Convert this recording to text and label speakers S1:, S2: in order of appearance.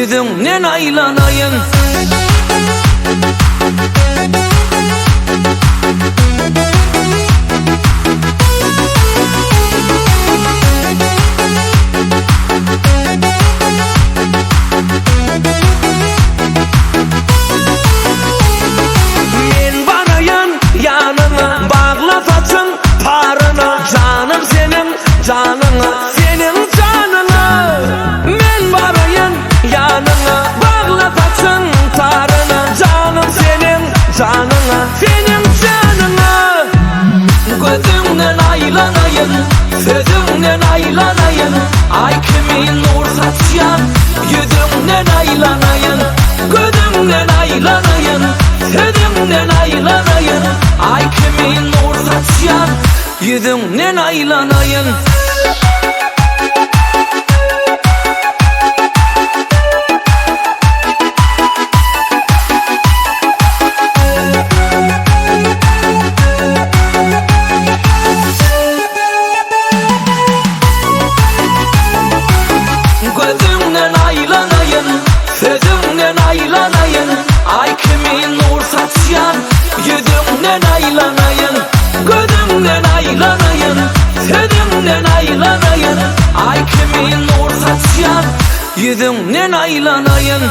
S1: Ýüzüňden aýlanaýyn. Men baraýyn ýanyňa, bagla saçyň taryna, janym seniň janyňa, seniň janyňa. Men baraýyn ýanyňa, bagla saçyň taryna, janym seniň janyňa, seniň janyňa. Gözüňden aýlanaýyn, sözüňden aýlanaýyn, Aý kimin nur saçýan ýüzüňden aýlanaýyn. Gözüňden aýlanaýyn, sözüňden aýlanaýyn, Aý kimin nur saçýan ýüzüňden aýlanaýyn. Gözüňden aýlanaýyn, sözüňden aýlanaýyn, Aý kimin nur saçýan ýüzüňden aýlanaýyn. Gözüňden aýlanaýyn, sözüňden aýlanaýyn, Aý kimin nur saçýan ýüzüňden aýlanaýyn.